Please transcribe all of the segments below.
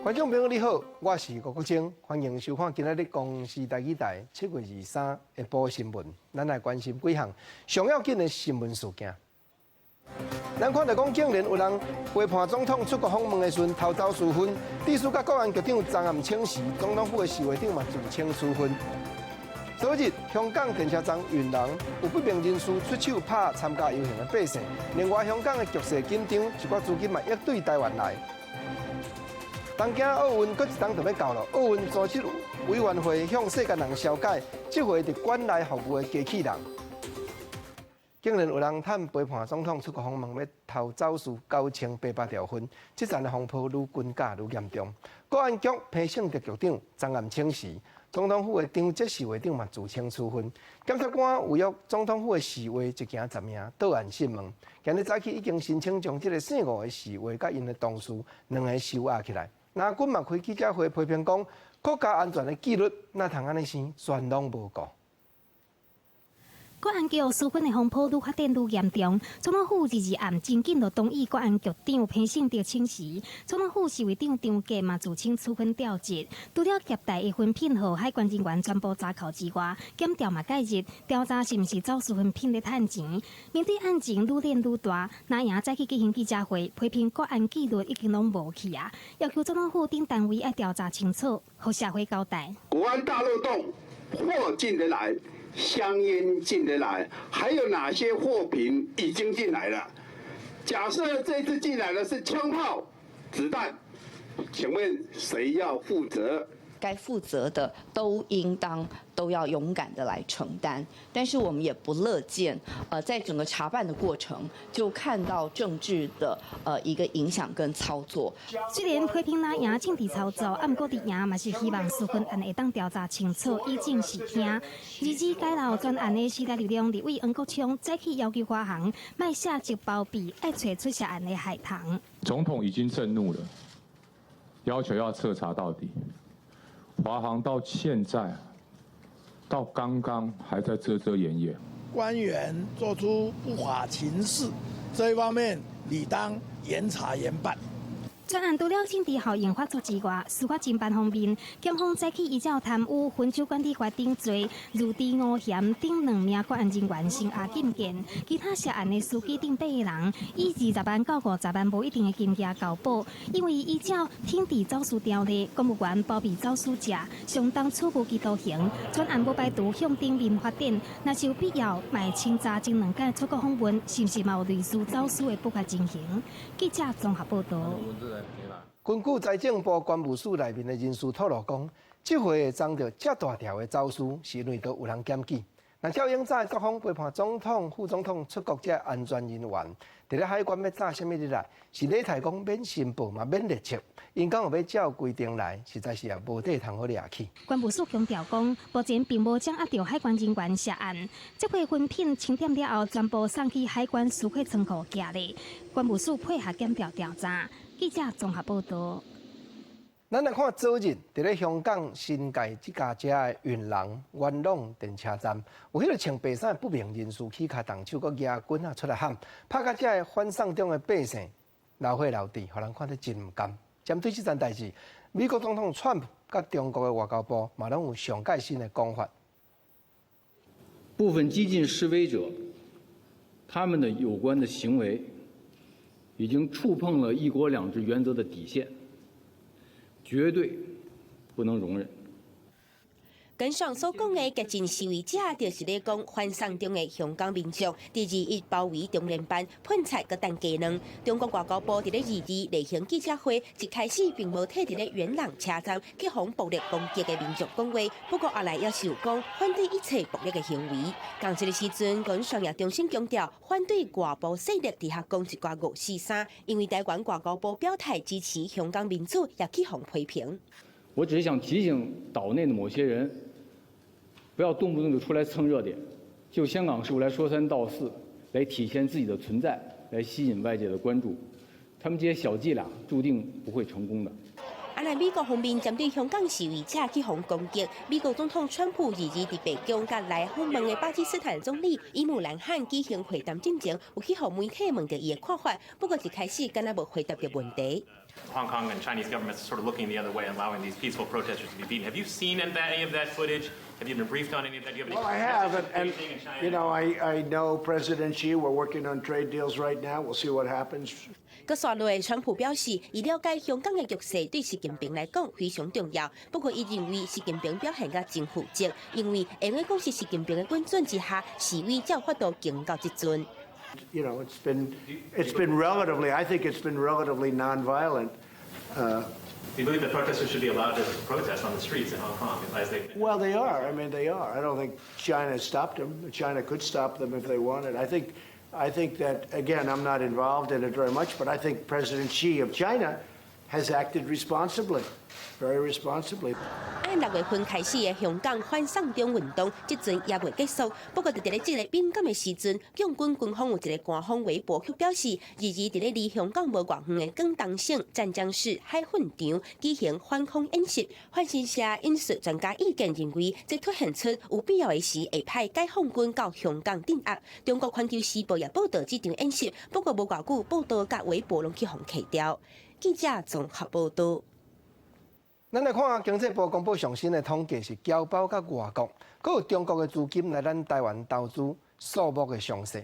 觀眾朋友你好，我是吳國清，歡迎收看今仔日公視台語台7月23下晡新聞。咱來關心幾項上要緊的新聞事件。咱看著講，竟然有人陪伴總統出國訪問的時陣偷走私分，律師佮國安局長昨暗請辭，總統府的侍衛長嘛自請處分。昨日，香港電車站元朗有不明人士出手拍參加遊行的百姓。另外，香港的局勢緊張，一寡資金嘛欲對台灣來。東京奧運閣一冬就欲到囉，奧運組織委員會向世界人紹介，這回佇館內服務的機器人。竟然有人趁陪伴總統出國訪問，欲偷走私9800條薰，這陣的風波愈滾架愈嚴重。國安局彭勝竹局長昨暗請辭，總統府的張哲侍衛長嘛自請處分。檢察官委約總統府的侍衛一行10名到案訊問。今日早起已經申請將這个姓吳的侍衛佮𪜶的同事兩个收押起來。藍軍嘛開記者會批評講，國家安全的紀律哪通按呢生，全攏無顧。國安局私分的風波愈發展愈嚴重，總統府22暗真緊就同意國安局長彭勝竹請辭，總統府侍衛長張傑嘛自請處分調職。除了攜帶的薰品予海關人員全部查扣之外，檢調嘛介入調查是毋是走私薰品咧趁錢。面對案情愈演愈大，藍營早起舉行記者會，批評國安紀律已經攏無去啊，要求總統府等單位愛調查清楚，予社會交代。國安大漏洞，貨進得來，香煙進得來，還有哪些貨品已經進來了？假設這次進來的是槍炮、子彈，請問誰要負責？該負責的都應當都要勇敢的來承擔，但是我們也不樂見，在整個查辦的過程就看到政治的一個影響跟操作。雖然批評藍營政治操作，啊，毋過綠營嘛是希望私分案會當調查清楚，以正視聽。二二解漏專案的時代力量立委黃國昌早起要求華航莫卸責包庇，愛揣出涉案的害童。總統已經震怒了，要求要徹查到底。華航到現在，到剛剛還在遮遮掩掩。官員做出不法情事，這一方面理當嚴查嚴辦。專案除了政治效應發作之外，司法偵辦方面，檢方早起依照貪污、薰酒管理法等罪，入佇吳賢等兩名國安人員聲押禁見，其他涉案的司機等八个人，以20萬到50萬無一定的金額交保，因為依照懲治走私條例，公務員包庇走私者，相當處無期徒刑。專案無排除向頂面發展，若是有必要，嘛會清查前兩屆出國訪問，是毋是嘛有類似走私的不法情形？記者綜合報導。根據財政部關務署內面的人士透露講，這回會摠著遮大條的走私，是因為都有人檢舉。那照永早的作風，陪伴總統、副總統出國這安全人員，佇咧海關欲查啥物入來，是禮態講免申報嘛，免列冊，𪜶敢有欲照規定來，實在是也無地通好掠去。關務署強調講，目前並無掌握著海關人員涉案，這批薰品清點了後，全部送去海關私貨倉庫寄咧。關務署配合檢調調查。記者綜合報導。咱來看昨日佇咧香港新界這家遮的元朗電車站，有彼个穿白衫的不明人士起跤動手，閣舉棍仔出來喊，拍共遮的反送中的百姓流血流滴，予人看得真毋甘。針對這件代誌，美國總統川普佮中國的外交部嘛攏有上蓋新的講法。部分激進示威者，他們的有關的行為，已經觸碰了一國兩制原則的底線，絕對不能容忍。跟上所講的激進示威者，就是咧講反送中的香港民眾，佇21包圍中聯辦噴漆閣擲雞卵。中國外交部佇咧22例行記者會，一開始並無替佇咧元朗車站去予暴力攻擊的民眾講話，不過後來猶是有講反對一切暴力的行為。仝一个時陣，跟商業中心強調反對外部勢力佇遐講一寡五四三，因為台灣外交部表態支持香港民主，也去予批評。我只是想提醒島內的某些人，不要動不動就出來蹭熱點，就香港事務來說三道四，來體現自己的存在，來吸引外界的關注。他們這些小伎倆注定不會成功的。啊，若美國方面針對香港示威者去予攻擊，美國總統川普二二佇白宮佮來訪問的巴基斯坦總理伊姆蘭汗舉行會談進前，有去予媒體問著伊的看法，不過一開始敢若無回答著問題。 Hong Kong and Chinese governments sort of looking the other way and allowing these peaceful protesters to be beaten. Have you seen any of that footage? Have you been briefed on any of that? Do you have any Well, I have, and message to Beijing and China? I know President Xi. We're working on trade deals right now. We'll see what happens. 閣紲落來，川普表示，伊了解香港的局勢對習近平來講非常重要。不過，伊認為習近平表現甲真負責，因為會用講是習近平的允准之下，示威才有法度行到這陣。 I think it's been relatively nonviolent. Do you believe that protesters should be allowed to protest on the streets in Hong Kong as they? Well, they are. I mean, they are. I don't think China stopped them. China could stop them if they wanted. I think that, again, I'm not involved in it very much, but I think President Xi of China has acted responsibly, very responsibly. 按六月份開始的香港反送中運動，這陣猶未結束。不過，佇咧這个敏感的時陣，共軍軍方有一个官方微博卻表示，二二佇咧離香港無偌遠的廣東省湛江市海訓場舉行反恐演習。法新社引述專家意見認為，這凸顯出有必要的時會派解放軍到香港鎮壓。中國環球時報也報導這場演習，不過無偌久，報導佮微博攏去予撤掉。記者綜合報導。咱來看經濟部公布上新的統計，是僑胞佮外國，閣有中國的資金來咱台灣投資數目的詳細。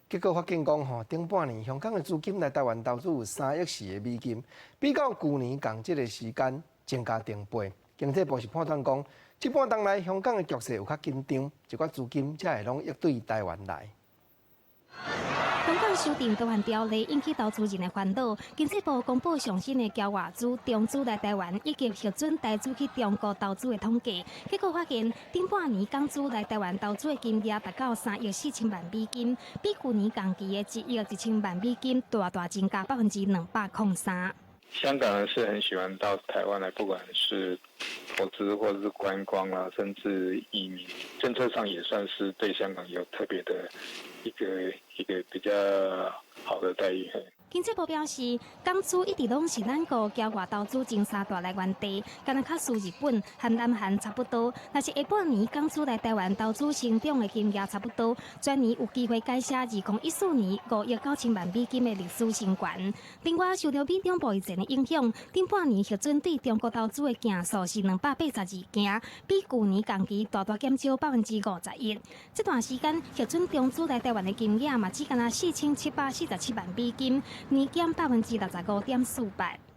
結果發現講，吼，頂半年香港的資金來台灣投資有3億4個美金，比較舊年仝這个時間增加成倍。經濟部是判斷講，這半冬來香港的局勢有較緊張，一寡資金才會攏湧對台灣來。香港修訂逃犯條例引起投資人的煩惱。經濟部公布上新的僑外資、中資來台灣以及核准台資去中國投資的統計，結果發現頂半年港資來台灣投資的金額達到3億4千萬美金，比舊年仝期的1億1千萬美金大大增加203%。香港人是很喜歡到台灣來，不管是投資或者是觀光啊，甚至移民，政策上也算是對香港有特別的一個比較好的待遇。經濟部表示，港資一直攏是咱國僑外投資前三大來源地，敢若較輸日本和南韓差不多。若是下半年港資來台灣投資成長的金額差不多，全年有機會改寫2014年5億9千萬美金的歷史新高。另外，受著美中貿易戰的影響，頂半年核准對中國投資的件數是282件，比舊年仝期大大減少51%。這段時間核准中資來台灣的金額嘛，只敢若4747萬美金。年減65.48%。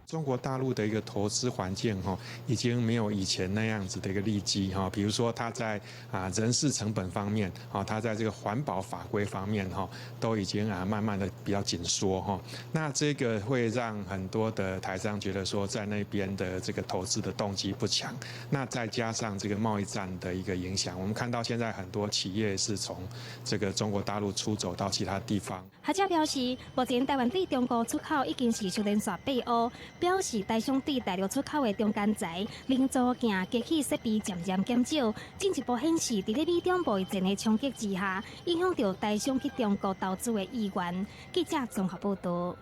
中國大陸的一個投資環境哈，已經沒有以前那樣子的一個利基哈。比如說，它在人事成本方面，啊，它在這個環保法規方面哈，都已經慢慢的比較緊縮哈。那這個會讓很多的台商覺得說，在那邊的這個投資的動機不強。那再加上這個貿易戰的一個影響，我們看到現在很多企業是從這個中國大陸出走到其他地方。學者表示，目前台灣對中國出口已經是連續八烏。表示台商對大陸出口的中間材、零組件、機器設備漸漸減少，進一步顯示佇咧美中貿易戰的衝擊之下，影響著台商去中國投資的意願。記者綜合報導。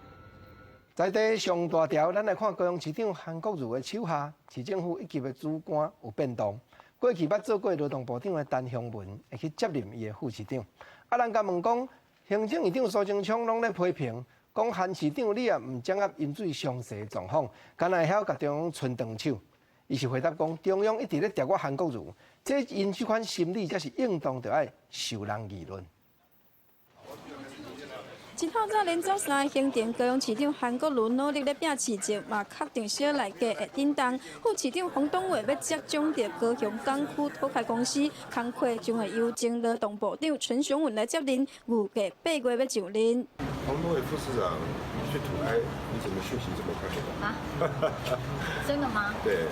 在地上大條，咱來看高雄市長韓國瑜的手下，市政府一級的主官有變動。過去捌做過勞動部長的陳雄文會去接任伊的副市長。啊，人共問講，行政院長蘇貞昌攏咧批評，講韓市長你也毋掌握飲水詳細狀況，敢若會曉共中央伸長手。伊是回答講，中央一直咧調我韓國瑜，這𪜶這款心理才是應當著愛受人議論。真透早連走三个行程，高雄市長韓國瑜努力咧拼市政，嘛確定小內閣會振動。副市長洪東偉欲接掌著高雄港區土開公司，工課將會由前勞動部長陳雄文來接任，預計8月欲上任。洪東偉副市長去土開，你怎麼訊息這麼快？啊？真的嗎？對。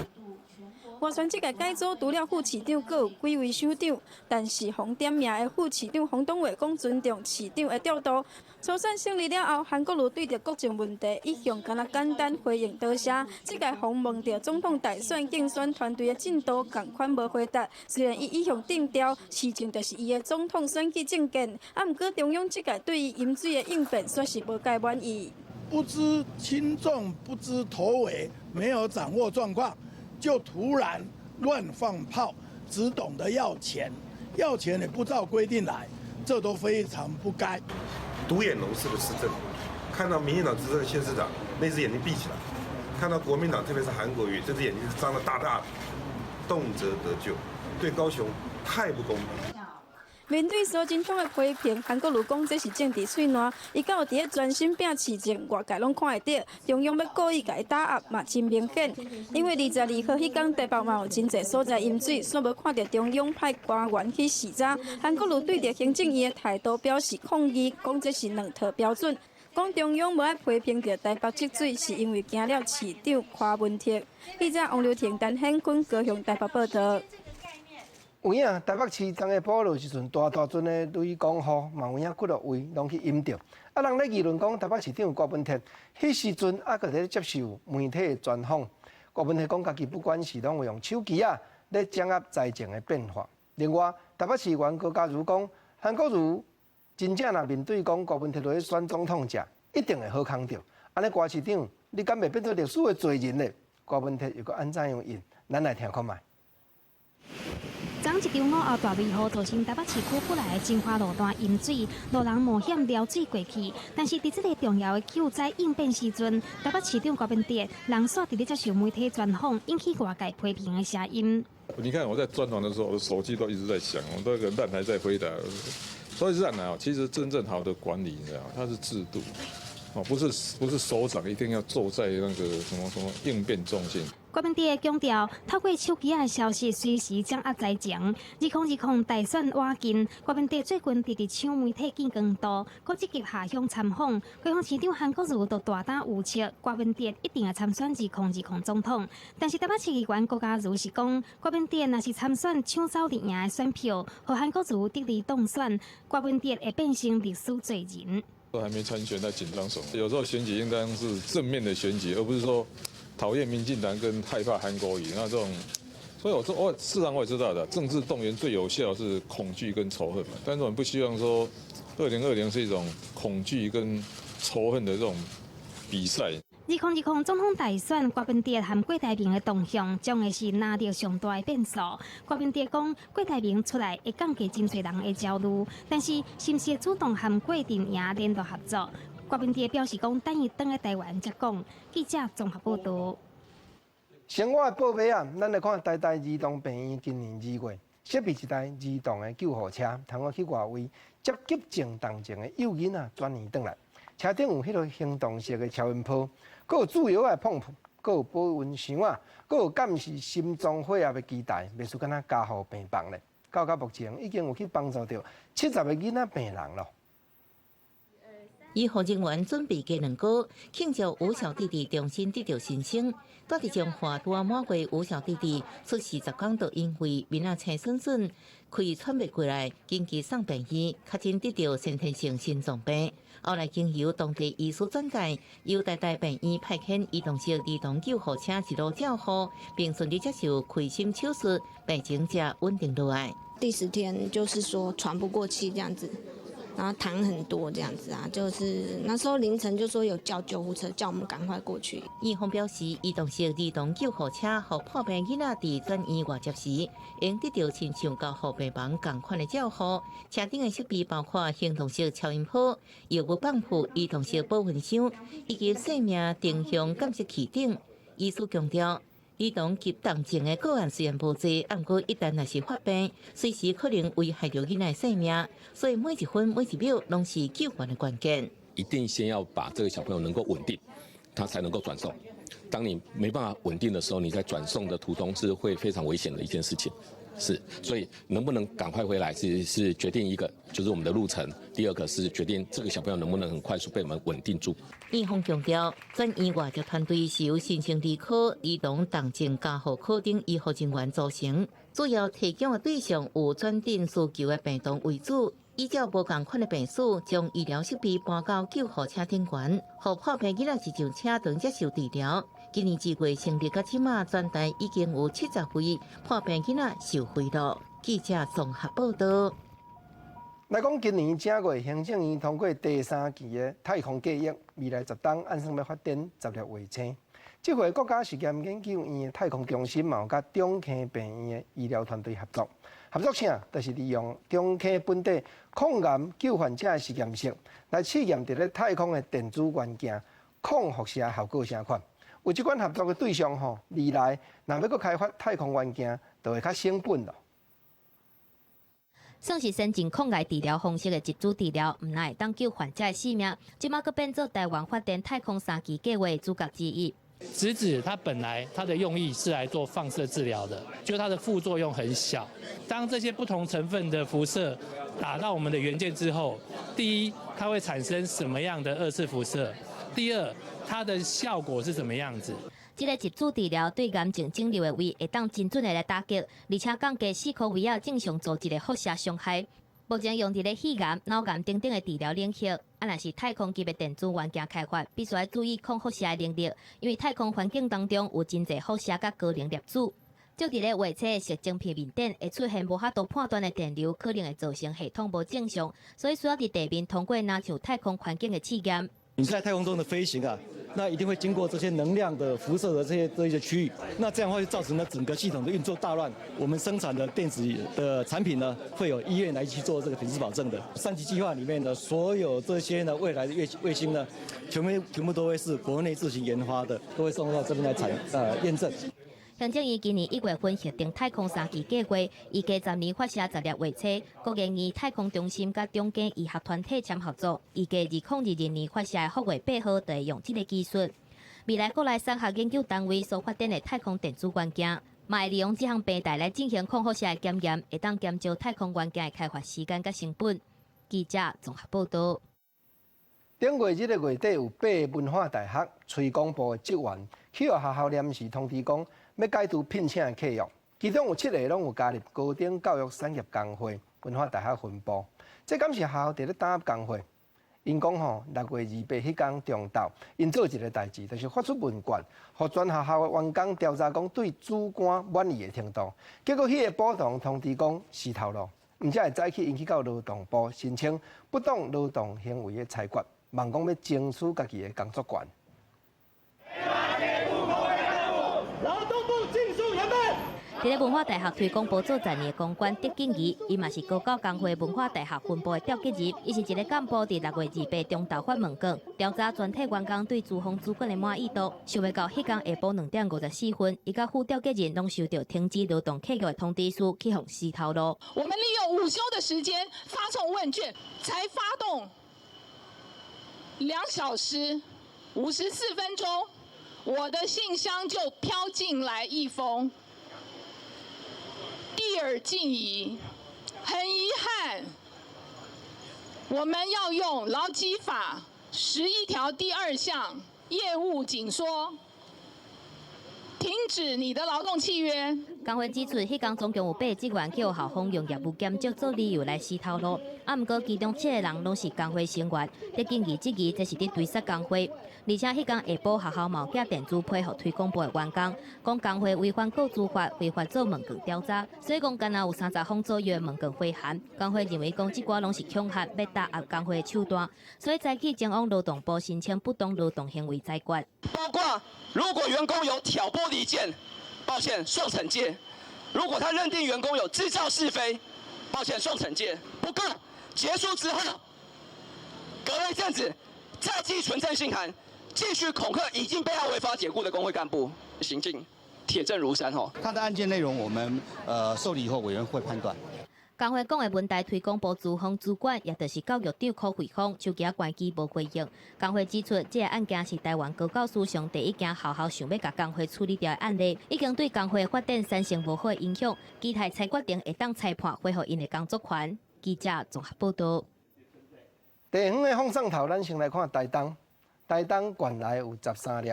外宣這屆改組，除了副市長，閣有幾位首長，但是予點名的副市長洪東偉講尊重市長的調度。初選勝利了後，韓國瑜對著國政問題一向敢若簡單回應多謝。這屆予問著總統大選競選團隊的進度，仝款無回答。雖然伊一向定調，市政就是伊的總統選舉政見，啊，毋過中央這屆對伊飲水的應變，煞是無蓋滿意。不不知輕重、不知頭尾，沒有掌握狀況，就突然亂放炮，只懂得要錢，要錢也不照規定來，這都非常不該。獨眼龍式的施政，看到民進黨執政的縣市長，那隻眼睛閉起來；看到國民黨，特別是韓國瑜，這隻眼睛張得大大的，動輒得咎，對高雄太不公平。面對蘇貞昌的批評，韓國瑜講這是政治喙瀾，伊敢有佇咧專心拚市政，外界攏看會著。中央欲故意共伊打壓嘛，真明顯。因為22號彼工台北嘛有真濟所在淹水，煞無看著中央派官員去視察。韓國瑜對著行政院的態度表示抗議，講這是兩套標準。講中央無愛批評著台北積水，是因為驚了市長柯文哲。記者王劉婷、陳顯坤高雄台北報道。有影，台北市昨下晡落時陣，大大陣的雷公雨，嘛有影幾落位攏去淹著。啊，人咧議論講台北市長郭文鐵，彼時陣猶閣佇咧接受媒體的專訪。郭文鐵講家己不管是攏會用手機仔咧掌握災情的變化。另外，台北市議員高嘉瑜講，韓國瑜真正若面對講郭文鐵落去選總統者，一定會好康著。按呢，郭市長，你敢袂變做歷史的罪人咧？郭文鐵又閣按怎樣應？咱來聽看覓。昨一場午後大雷雨，造成台北市區本來的彰化路段淹水，路人冒險撩水過去。但是佇這个重要的救災應變時陣，台北市長郭文鐵人煞佇咧接受媒體專訪，引起外界批評的聲音。你看我在專訪的時候，我的手機都一直在響，我那個爛還在回答。所以這樣啊，其實真正好的管理，你知道，它是制度，哦，不是首長一定要坐在那個什麼什麼應變中心。郭文哲強調，透過手機的消息隨時掌握災情。2020大選倚近，郭文哲最近直直搶媒體見光度，閣積極下鄉參訪。高雄市長韓國瑜就大膽預測，郭文哲一定會參選2020總統。但是台北市議員高嘉瑜是講，郭文哲若是參選搶走綠營的選票，予韓國瑜得利當選，郭文哲會變成歷史罪人。都還沒參選，在緊張什麼？有時候選舉應當是正面的選舉，而不是說討厭民進黨跟害怕韓國瑜那這種，所以我說我事實上我也知道的，政治動員最有效是恐懼跟仇恨嘛。但是我們不希望說，2020是一種恐懼跟仇恨的這種比賽。2020總統大選，郭文哲和郭台銘的動向，將會是拿到上大的變數。郭文哲講，郭台銘出來會降低真濟人的焦慮，但是是毋是主動和郭陣營聯絡合作？郭文哲表示講，等伊轉來台灣才講。記者綜合報道。生活的報備啊，咱來看台大兒童病院今年2月設備一台兒童的救護車，通好去外圍接急症重症的幼囡仔轉院轉來。車頂有彼个行動式的超音波，閣有注藥的泵，閣有保溫箱啊，閣有監視心臟血壓的機台，袂輸敢若加護病房咧。到到目前已經有去幫助著70個囡仔病人咯。醫護人員準備雞卵糕，慶祝吳小弟弟重新得著新生。蹛佇彰化拄仔滿月吳小弟弟出世10工，就因為面仔青筍筍，氣喘袂過來，緊急送病院，確診得著先天性心臟病。後來經由當地醫師轉介，由台大病院派遣移動式兒童救護車一路照護，並順利接受開心手術，病情才穩定落來。第10天就是說喘不過氣這樣子。然後痰很多這樣子啊，就是那時候凌晨就說有叫救護車，叫我們趕快過去。院方表示，移動式兒童救護車予破病囡仔佇轉院外接時，會得著親像加護病房仝款的照護。車頂的設備包括行動式超音波、藥物泵浦、移動式保溫箱以及生命定向監測器等。醫師強調，兒童急重症的個案雖然無濟，毋過一旦若是發病，隨時可能危害著囡仔性命，所以每一分每一秒攏是救援的關鍵。一定先要把這個小朋友能夠穩定，他才能夠轉送。當你沒辦法穩定的時候，你在轉送的途中是會非常危險的一件事情。是，所以能不能趕快回來是決定一個，就是我們的路程；第二個是決定這個小朋友能不能很快速被我們穩定住。院方強調，轉院外接團隊是由新生兒科、兒童重症加護科等醫護人員組成，主要提供的對象有轉診需求的病童為主，依照無仝款的病史，將醫療設備搬到救護車頂懸，予破病囡仔一上車就接受治療。今年2月成立到這馬，全台已經有70位破病囡仔受惠了。記者綜合報道。來講今年正月行政院通過第三期的太空計劃，未來十冬按算欲發展十粒衛星。這回國家實驗研究院的太空中心嘛有佮中坑病院的醫療團隊合作，合作啥？就是利用中坑本地抗癌救患者的實驗室來試驗佇咧太空的電子元件抗輻射效果啥款。有這款合作的對象吼，未來若欲閣開發太空元件，就會較省本囉。算是先進抗癌治療方式的質子治療，毋但會當救患者的性命，這馬閣變做台灣發展太空三期計劃的主角之一。質子它本來它的用意是來做放射治療的，就它的副作用很小。當這些不同成分的輻射打到我們的元件之後，第一，它會產生什麼樣的二次輻射？第二，它的效果是怎麼樣子？這個質子治療對癌症腫瘤的位會當精準的來打擊，而且降低四顆微仔正常組織的輻射傷害。目前用佇咧肺癌、腦癌等等的治療領域，啊，若是太空級的電子元件開發，必須愛注意抗輻射的能力，因為太空環境當中有真濟輻射佮高能粒子。照佇咧衛星的矽晶片面頂會出現無法度判斷的電流，可能會造成系統無正常，所以需要佇地面通過若像太空環境的試驗。你在太空中的飛行啊，那一定會經過這些能量的輻射的這些區域，那這樣的話就造成了整個系統的運作大亂。我們生產的電子的產品呢，會有醫院來去做這個品質保證的。三期計劃裡面的所有這些呢，未來的衛星呢，全部都會是國內自行研發的，都會送到這邊來驗證。行政院今年1月份核定太空三期計劃，預計10年發射十粒衛星。國研院太空中心佮中間醫學團體簽合作，預計2022年發射的福衛八號就會用這个技術。未來國內產學研究單位所發展的太空電子元件，嘛會利用這項平台來進行抗輻射的檢驗，會當減少太空元件的開發時間佮成本。記者綜合報導。頂月這个月底有八个文化大學推廣部的職員去予學校臨時通知講，欲解除聘請的契約，其中有七个攏有加入高等教育產業工會文化大學分部。這敢是學校佇咧打壓工會？𪜶講吼，6月28彼工中晝，𪜶做一个代誌，就是發出問卷，予全學校的員工調查講對主管滿意的程度。結果彼个補償通知講死頭路，毋才會早起𪜶去到勞動部申請不當勞動行為的裁決，望講欲爭取家己的工作權。勞動部盡速研判。佇咧文化大學推廣部做十年的公關狄景儀，伊嘛是高教工會文化大學分部的召集人。伊是一个幹部，佇6月28中晝發問卷，調查全體員工對資方主管的滿意度。想袂到彼工下晡2點54分，伊佮副召集人攏收到停止勞動契約的通知書，去予死頭路。我們利用午休的時間發送問卷，才發動2小時54分鐘，我的信箱就飄進來一封。Dear 靜怡，很遺憾，我們要用勞基法11條第2項業務緊縮，停止你的勞動契約。工會指出，彼工總共有八个職員去予校方用業務減職做理由來死頭路，啊，毋過其中七个人攏是工會成員。狄景儀質疑這是佇追殺工會，而且彼工下晡學校嘛有寄電子批予推廣部的員工，講工會違反僱主法，非法做問卷調查，所以講敢若有30封左右的問卷回函。工會認為講這寡攏是恐嚇，欲打壓工會的手段，所以早起前往勞動部申請不當勞動行為裁決。包括如果員工有挑撥離間，抱歉，受懲戒；如果他認定員工有製造是非，抱歉，受懲戒。不過結束之後，隔了一陣子，再寄存證信函，繼續恐嚇已經被他違法解僱的工會幹部，行徑鐵證如山。吼，他的案件內容，我們受理以後，委員會判斷。工會講的文大推廣部資方主管，也就是教育長柯惠芳，手機關機無回應。工會指出，這个案件是台灣高教史上第一件學校想欲共工會處理掉的案例，已經對工會發展產生無好的影響。期待裁決庭會當裁判恢復𪜶的工作權。記者綜合報導。地方的放送頭，咱先來看台東。台東縣內有13粒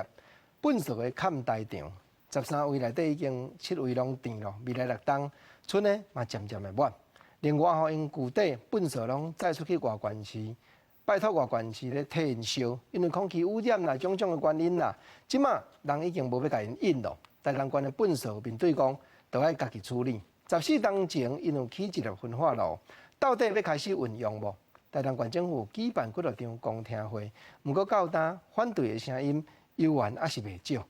糞埽的崁台場，13位內底已經7位攏填咯，未來六冬賰呢嘛漸漸會滿。另外吼，𪜶舊底糞埽攏載出去外縣市，拜託外縣市咧替𪜶燒，因為空氣污染啦，種種的原因啦，這馬人已經無欲共𪜶運咯。台東縣的糞埽面對講，著愛家己處理。14冬前，𪜶有起一個焚化爐，到底欲開始運用無？台東縣政府舉辦幾落場公聽會，毋過到今反對的聲音猶原猶是袂少。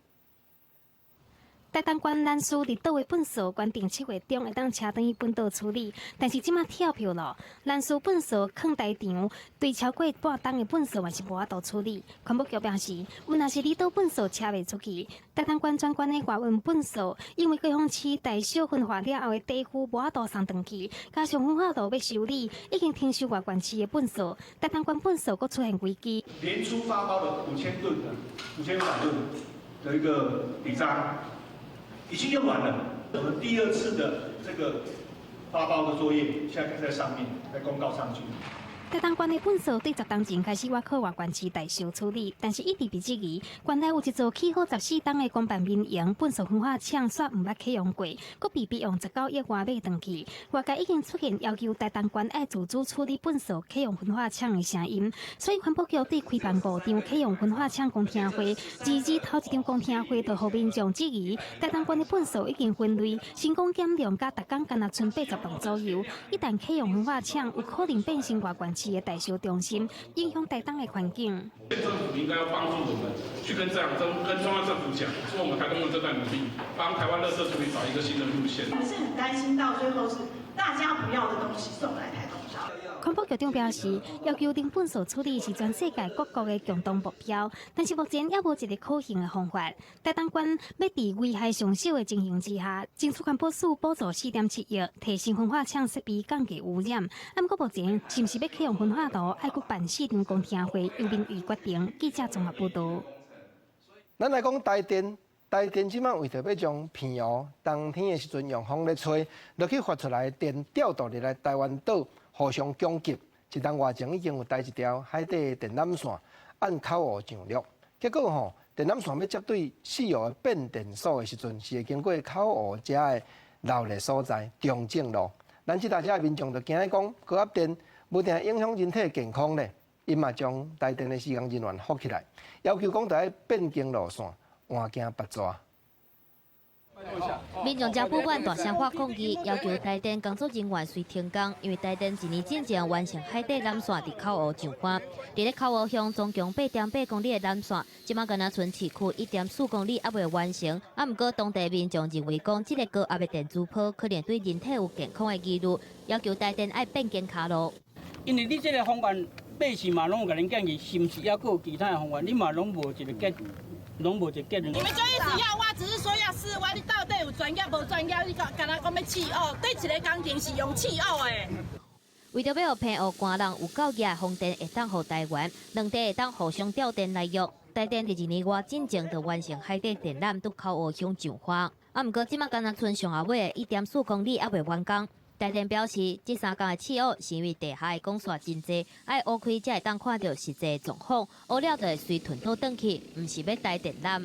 台東縣蘭嶼離島的糞埽原定7月中會當車轉去本島處理，但是這馬跳票咯。蘭嶼糞埽囥台場，對超過半噸的糞埽嘛是無法度處理。環保局表示，阮若是離島糞埽車袂出去，台東縣全縣的外運糞埽，因為高雄市大小焚化了後的底灰無法度送轉去，加上焚化爐欲修理，已經停收外縣市的糞埽，台東縣糞埽閣出現危機。年初發包了5000噸的5500噸的一個底渣。已經用完了，我們第二次的這個發包的作業，現在在上面，在公告上去。台東縣的糞埽對10冬前開始倚靠外縣市代收處理，但是一直被質疑，縣內有一座起好14冬的公辦民營糞埽焚化廠，煞毋捌啟用過，閣被逼用19億外買轉去。外界已經出現要求台東縣愛自主處理糞埽啟用焚化廠的聲音，所以環保局對開辦5場啟用焚化廠公聽會，二二頭一場公聽會就予民眾質疑，台東縣的糞埽已經分類，成功減量佮逐工干焦賰80噸左右，一旦啟用焚化廠，有可能變成外縣市的代收中心，影響台東的環境。縣政府應該要幫助我們，去跟這樣跟中央政府講，說我們台東的這段努力，幫台灣垃圾處理找一個新的路線。我們是很擔心到最後是大家不要的東西送來台東燒。環保局長表示，要求零糞埽處理是全世界各國的共同目標，但是目前猶無一个可行的方法。台東縣欲佇危害上小的情形之下，爭取環保署補助4.7億，提升焚化廠設備降低污染。啊，毋過目前是毋是欲啟用焚化爐，愛閣辦四場公聽會，由民意決定。記者綜合報導。咱來講台電，台電這擺為著欲將澎湖冬天的時陣用風咧吹，落去發出來的電調度入來台灣島，互相供給。一冬外前已經有台一條海底電纜線按口湖上落，結果吼電纜線欲接對四湖的變電所的時陣，是會經過口湖遮的鬧熱所在中正路。咱這搭遮的民眾就驚講高壓電無定影響人體健康咧，𪜶嘛將台電的施工人員縛起來，要求講著愛變更路線，換行別逝。民眾遮不滿大聲發抗議，要求台電工作人員隨停工，因為台電一年進前完成海底纜線佇口湖上岸，佇咧口湖鄉總共8.8公里的纜線，這馬干焦賰市區1.4公里猶未完成。啊，毋過當地民眾認為講，這个高壓的電磁波可能對人體有健康的疑慮，要求台電愛變更跤路。因為你這个方案，百姓嘛攏有共恁建議，是毋是猶閣有其他的方案？你嘛攏無一个結，攏無一個結論。你們就一直要挖，只是說要試挖，你到底有專業無專業？你講敢若講欲試挖，對一个工程是用試挖的。為著欲予澎湖寒人有夠額風電會當予台灣，兩地會當互相調電來用。台電佇一年外進前就完成海底電纜佇口湖鄉上岸，啊，毋過這馬干焦賰上後尾的1.4公里猶未完工。台電表示，這三工的試挖是因為地下的管線真濟，愛挖開才會當看著實際狀況，挖了就會隨吞倒轉去，毋是欲台電纜。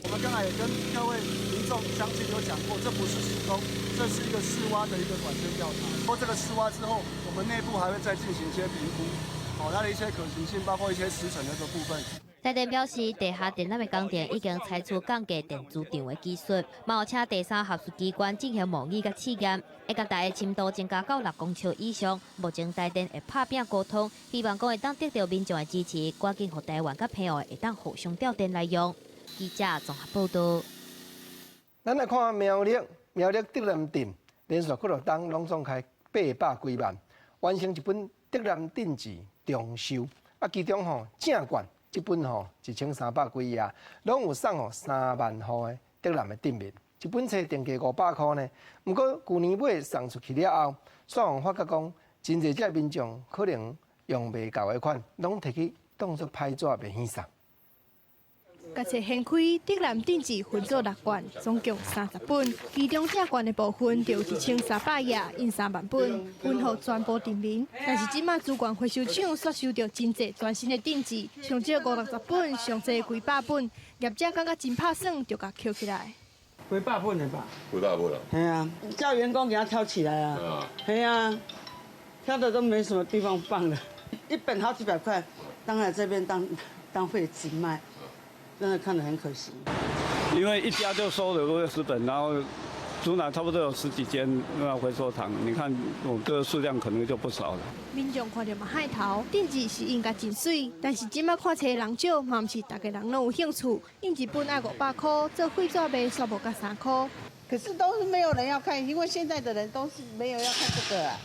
我們剛才也跟各位民眾鄉親有講過，這不是施工，這是一個試挖的一個管線調查。過這個試挖之後，我們內部還會再進行一些評估，好，它的一些可行性，包括一些時程的這個部分。台電表示，地下電纜的工程已經採取降低電磁場的技術，嘛有請第三學術機關進行模擬佮試驗，會共台的深度增加到6公尺以上。目前台電會拍拚溝通，希望講會當得到民眾的支持，趕緊予台灣佮澎湖會當互相調電來用。記者綜合報導。咱來看苗栗，苗栗竹南鎮連續幾落冬攏總開800幾萬，完成一本竹南鎮志重修，啊，其中吼正卷這本吼1300幾頁，攏有送予3萬戶的竹南的鎮民。一本冊定價500箍呢。毋過舊年尾送出去了後，煞予發覺講，真濟遮民眾可能用袂夠的款，攏提去當作歹紙袂去送。共冊掀開竹南鎮志分做6卷，總共30本，其中正卷的部分就有1300頁，印3萬本，分予全部鎮民。但是這馬資源回收廠煞收著真濟全新的鎮志，上少五六十本，上濟幾百本，業者感覺真拍算，就共抾起來。幾百本的吧？幾百本啊？係啊，叫員工給他挑起來啊。係啊，挑的都沒什麼地方放了，一本好幾百塊，當然這邊當廢紙賣。真的看得很可惜，因為一家就收了60本，然後竹南差不多有十幾間那回收廠，你看我這個數量可能就不少了。民眾看著嘛害頭，鎮紙是印甲真媠，但是這馬看冊人少，嘛毋是逐个人攏有興趣。印一本愛500箍，做廢紙賣煞無甲3箍。可是都是沒有人要看，因為現在的人都是沒有要看這個啊，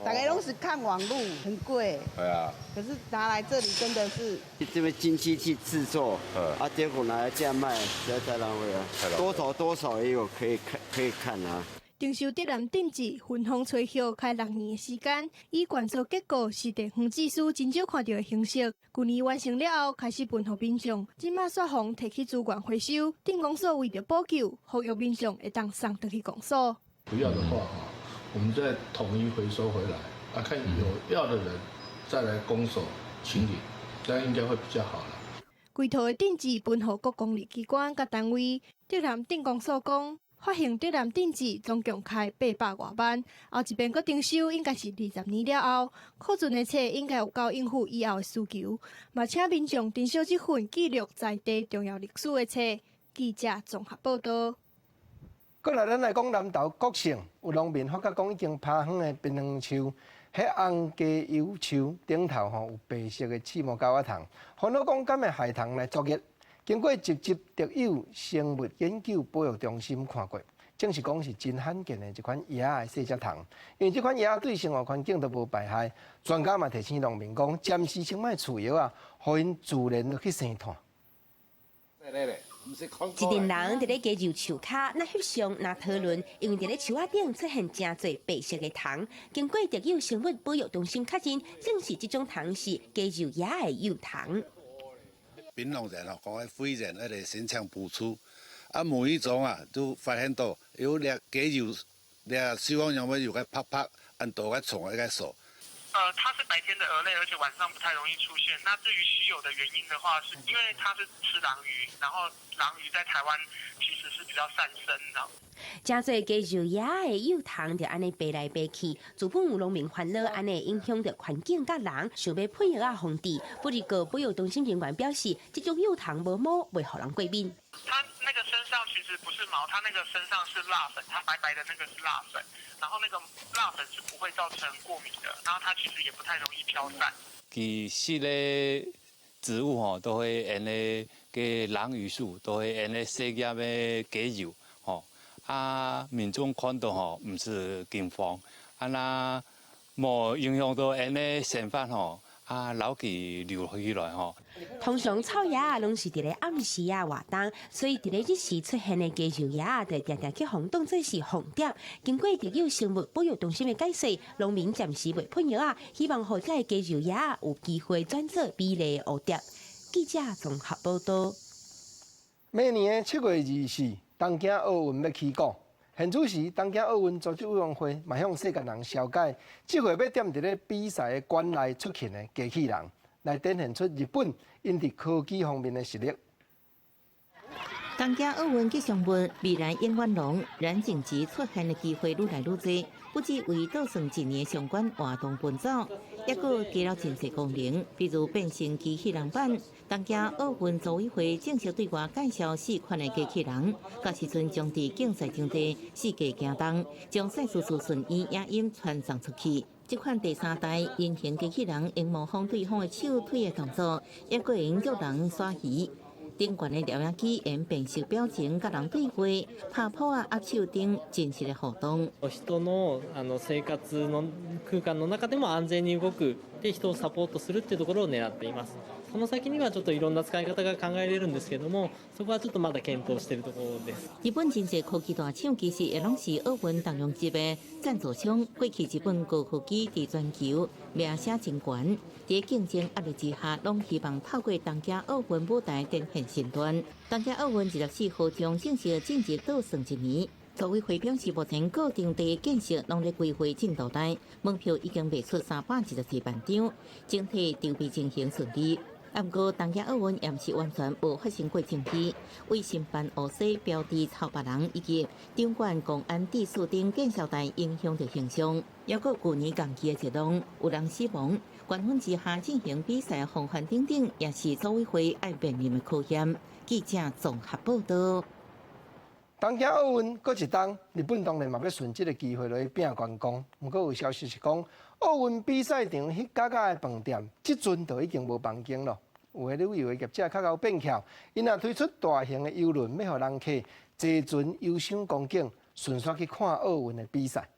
大家攏是看網路，很貴。對啊。可是拿來這裡真的是，這邊經機器製作，啊，結果拿來這樣賣，實在太浪費了。多少多少也有可以看，可以看啊。徵收竹南鎮紙，芬芳吹葉開6年的時間，以罐裝結構是地方志書真少看著的形式。舊年完成了後，開始分予民眾，這馬煞予提去資源回收。鎮公所為著補救，呼籲民眾會當送轉去公所。不要的話，我們再統一回收回來，啊，看有要的人再來公所清理，這樣應該會比較好啦。規套的鎮紙分予各公立機關佮單位，竹南鎮公所講，發行竹南鎮紙總共開800外萬，後一遍閣徵收應該是20年了後，庫存的冊應該有夠應付以後的需求。嘛，請民眾珍惜這份記錄在地重要歷史的冊。記者綜合報導。過來，咱來講南投國姓，有農民發覺講已經拋荒的檳榔樹，彼紅雞油樹頂頭吼有白色的刺毛狗仔蟲，煩惱講敢會害蟲來作業。經過集集特有生物研究保育中心看過，證實講是真罕見的一款蛾仔的細隻蟲，因為這款蛾仔對生活環境都無排害。專家嘛提醒農民講，暫時先莫飼藥啊，予𪜶自然去生炭。一陣人佇咧雞肉樹跤，若翕相，若討論，因為佇咧樹仔頂出現誠濟白色的蟲。經過特有生物保育中心確認，證實這種蟲是雞肉蛾的幼蟲。檳榔人哦，講肺炎彼个心臟不出，啊，無意中啊，就發現到有掠雞肉掠小方樣要有個拍拍，按倒個蟲個數。它是白天的蛾類，而且晚上不太容易出現。那至於稀有的原因的話，是因為它是吃榔魚，然後榔魚在台灣其實是比較散生的。誠濟雞肉蛾的幼蟲就按呢飛來飛去，自本有農民煩惱，按呢影響著環境佮人，想欲噴藥仔防治。不過保育中心人員表示，這種幼蟲無毛，袂予人過敏。它那個身上其實不是毛，它那個身上是蠟粉，它白白的那個是蠟粉，然後那個蠟粉是不會造成過敏的，然後它其實也不太容易飄散。其實咧，植物吼都會用咧個榔榆樹，都會用咧細葉的雞肉吼。啊，民眾看到吼，毋是驚慌，啊若無影響到𪜶的生活吼，啊留佢留起來吼。通常草蛾仔攏是佇咧暗時仔活動，所以佇咧日時出現的雞肉蛾仔，就定定去予當做是鳳蝶。經過特有生物保育中心的解說，農民暫時袂噴藥仔，希望予這个雞肉蛾仔有機會轉做美麗的蝴蝶。記者綜合報導。明年的7月24，東京奧運欲起鼓。現此時，東京奧運組織委員會嘛向世界人紹介，這回欲踮佇咧比賽的館內出勤的機器人，來展現出日本𪜶佇科技方面的實力。東京奧運吉祥物未來永遠龍藍景吉出現的機會愈來愈濟，不只為倒算一年相關活動奔走，抑閣加了真濟功能，比如變成機器人版。東京奧運組委會正式對外介紹四款的機器人，到時陣將佇競賽場地四界行動，將賽事資訊以影音傳送出去。這款第三代隱形機器人會模仿對方的手腿的動作，抑閣會用叫人耍魚。頂懸的攝影機用辨識表情佮人對話，拍噗仔握手等真實的互動。人のあの生活の空間の中でも安全に動くで人をサポートするっていうところを狙っています。その先にはちょっといろんな使い方が考えれるんですけども、そこはちょっとまだ検討しているところです。日本真濟科技大廠其實也攏是奧運重量級的贊助商。過去日本高科技佇全球名聲真懸，佇競爭壓力之下，攏希望透過東京奧運舞台展現身段。東京奧運24號將正式進入倒算一年。組委會表示，目前各場地建設攏咧規劃進度內，門票已經賣出324萬張，整體籌備進行順利。毋過，東京奧運也毋是完全無發生過爭議，為申辦烏西標誌超別人以及掌管公安秩序等建設台影響著形象。抑閣舊年同期的一浪有人死亡，懸風之下進行比賽防範等等，也是組委會愛面臨的考驗。記者綜合報導。東京奧運閣一冬，日本當然嘛欲趁這个機會來拼觀光。毋過有消息是講，奧運比賽場彼角仔的飯店，這陣就已經無房間囉。有的旅遊業者較𠢕變巧，𪜶也推出大型的郵輪，欲予人客坐船遊賞風景，順紲去看奧運的比賽。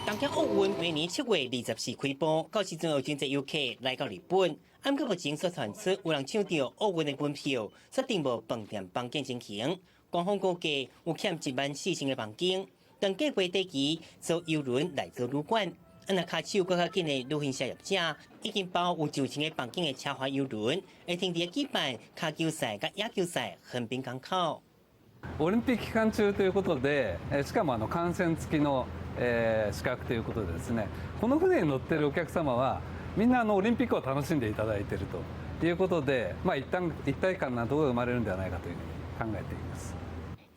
東京奧運明年7月24開播，到時陣有真濟遊客來到日本。毋過目前所傳出有人搶著奧運的門票，設定無飯店房間情形。官方估計有欠14,000个房間，當計劃短期坐郵輪來做旅館。啊，若跤手閣較緊的旅行社業者，已經包有上千个房間的奢華郵輪，會停佇舉辦跤球賽佮野球賽橫濱港口。オリンピック期間中ということで、しかも観戦付きの宿泊ということでですね、この船に乗っているお客様はみんなオリンピックを楽しんでいただいているということで、まあ一体感などが生まれるんではないかというふうに考えています。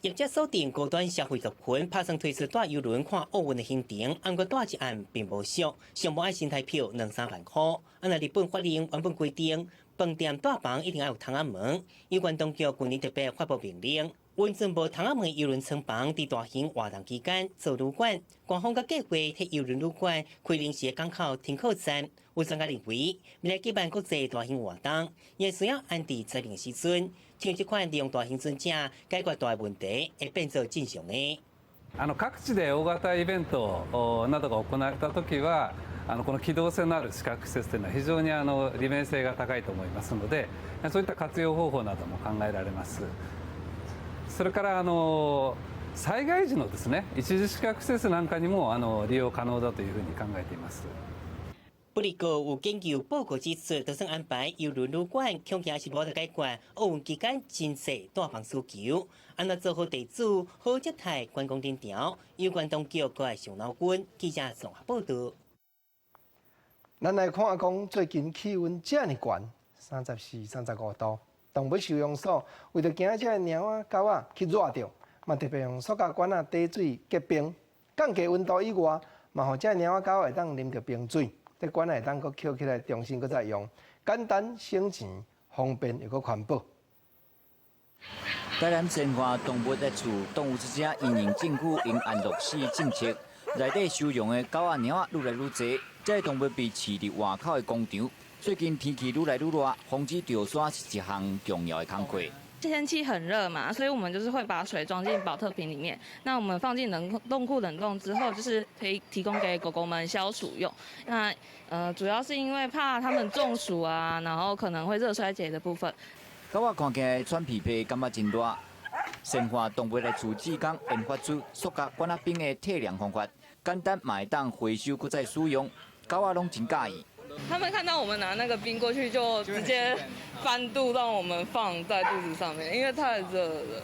業者鎖定高端消費族群，拍算推出蹛郵輪看奧運的行程，毋過蹛一暗並無俗，上無愛新台票兩三萬箍。啊，若日本法令原本規定，飯店蹛房一定愛有窗仔門，有關當局舊年特別發布命令，允准無窗仔門郵輪艙房佇大型活動期間做旅館。官方閣計劃替郵輪旅館開臨時的港口停靠站。有專家認為，未來舉辦國際大型活動，也需要安置災民時陣，像這款利用大型船隻解決大問題，會變做正常的。各地で大型イベントなどが行われた時は、この機動性のある宿泊施設というのは非常に利便性が高いと思いますので、そういった活用方法なども考えられます。それから災害時のですね、一時宿泊施設なんかにも利用可能だというふうに考えています。不過有研究報告指出，就算安排郵輪旅館，恐驚是無法解決奧運期間真濟蹛房需求。按怎做好地主，好接待觀光人潮，有關當局閣愛傷腦筋。記者綜合報導。咱來看講，最近氣溫遮爾懸，34、35度，動物收容所為著驚這个貓仔狗仔去熱著，嘛特別用塑膠罐仔底水結冰，降低溫度以外，嘛予這个貓仔狗仔會當啉著冰水。這罐仔會當閣抾起來重新閣再用，簡單省錢，方便又閣環保。台南善化動物的厝動物之家因應政府用安樂死政策，內底收容的狗仔貓仔愈來愈濟，這些動物被飼佇外口的工場。最近天氣愈來愈熱，防止著沙是一項重要的工課。天氣很熱嘛，所以我們就是會把水裝進保特瓶裡面。那我們放進冷凍庫冷凍之後，就是可以提供給狗狗們消暑用。那主要是因為怕它們中暑啊，然後可能會熱衰竭的部分。狗仔看起來喘屁屁，感覺真熱。善化動物的厝志工研發出塑膠罐仔冰的替涼方法，簡單嘛會當回收閣再使用，狗仔攏真佮意。他們看到我們拿那個冰過去，就直接翻肚讓我們放在肚子上面，因為太熱了。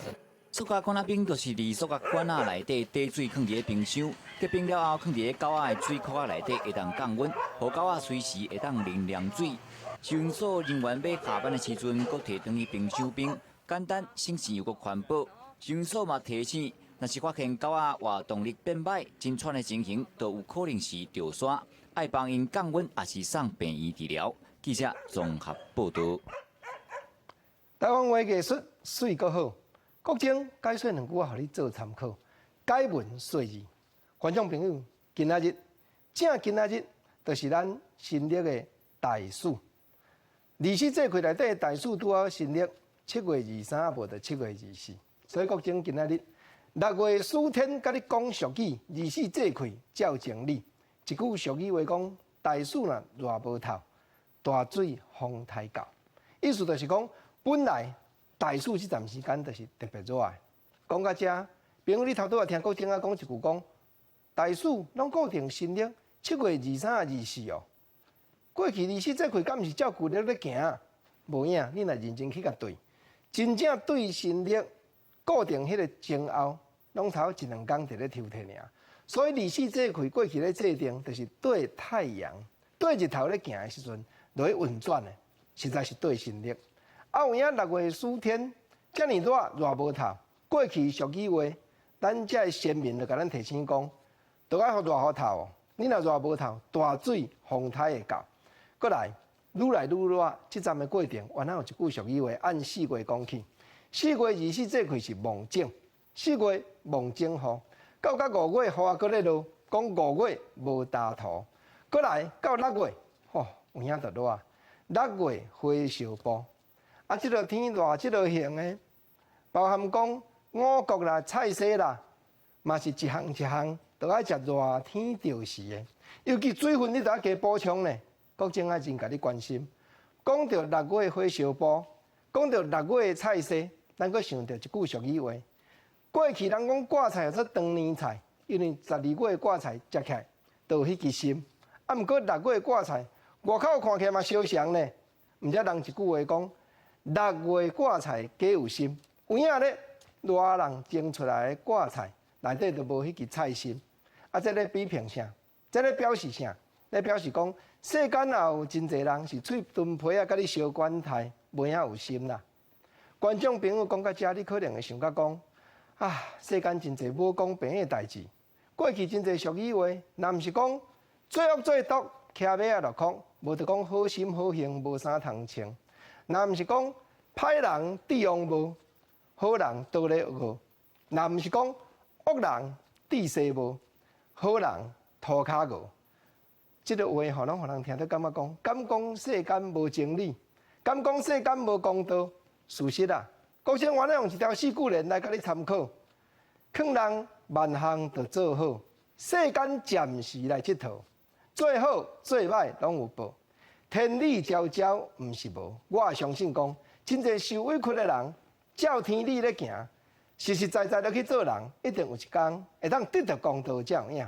塑膠罐仔冰就是佇塑膠罐仔內底底水囥佇咧冰箱，結冰了後，囥佇咧狗仔的水庫仔內底會當降溫，予狗仔隨時會當啉涼水。收容所人員欲下班的時陣，閣提轉去冰箱冰，簡單省錢又閣環保。收容所嘛提醒，若是發現狗仔活動力變䆀、真喘的情形，就有可能是著沙，愛幫𪜶降溫，抑是送病院治療。記者綜合報導。台灣話藝術媠閣好，國珍解說兩句話，予你做參考。解文說字，觀眾朋友，今仔日正今仔日，就是咱新曆的大暑。二十四節氣內底大暑拄好新曆7月23，無就7月24。所以國珍今仔日六月暑天，佮你講俗語，二十四節氣照情理。一句俗語話講：大暑若熱無透，大水風颱到。意思就是講，本來大暑這段時間就是特別熱的。講到這，朋友你頭拄仔聽國珍仔講一句講，大暑攏固定新曆7月23、24哦。過去二十四節氣敢毋是照舊曆咧行？無影，你若認真去共對，真正對新曆固定彼个前後，攏頭一兩工佇咧抽屜爾。所以二十四節氣過去咧制定，就是對太陽、對日頭咧行的時陣，落去運轉的，實在是對新曆。啊，有影六月暑天遮爾熱，熱無透。過去俗語話，咱遮的先民就共咱提醒講，著愛予熱予透哦。你若熱無透，大水風颱會到。閣來，愈來愈熱，這陣的過程，原來有一句俗語話，按四月講起。4月24這開是望種，4月望種雨，到甲5月雨猶閣咧落，講5月無焦塗，閣來到6月，吼有影就熱。6月火燒埔，啊，這个天熱，這个型的，包含講五穀啦、菜蔬啦，嘛是一項一項都愛食熱天著時的。尤其水分你著愛加補充呢。國政愛真共你關心。講著6月火燒埔，講著6月的菜蔬，咱閣想著一句俗語話。過去人講掛菜叫做長年菜，因為12月掛菜食起來就有彼支心。啊，毋過6月掛菜，外口看起來嘛相像呢。毋知人一句話講，6月掛菜假有心，有影咧，熱人種出來的掛菜內底就無彼支菜心。啊，這咧比評啥？這咧表示啥？咧表示講，世間也有真濟人是喙脣皮仔，佮你相關待，無影有心啦。觀眾朋友講到遮，你可能會想甲講，啊，世間真濟無公平的代誌。過去真濟俗語話，若毋是講做惡做毒，騎馬仔落空，無就講好心好行無衫通穿；若毋是講歹人智王無，好人倒咧餓；若毋是講惡人智勢無，好人塗跤餓。這个話吼，攏予人聽著感覺講，敢講世間無真理，敢講世間無公道。事實啊，國政原來用一條四句聯來共你參考，勸人萬項都做好，世間暫時來𨑨迌，做好做歹攏有報，天理昭昭毋是無。我也相信講，真濟受委屈的人，照天理咧行，實實在在咧去做人，一定有一工會當得著公道才有影。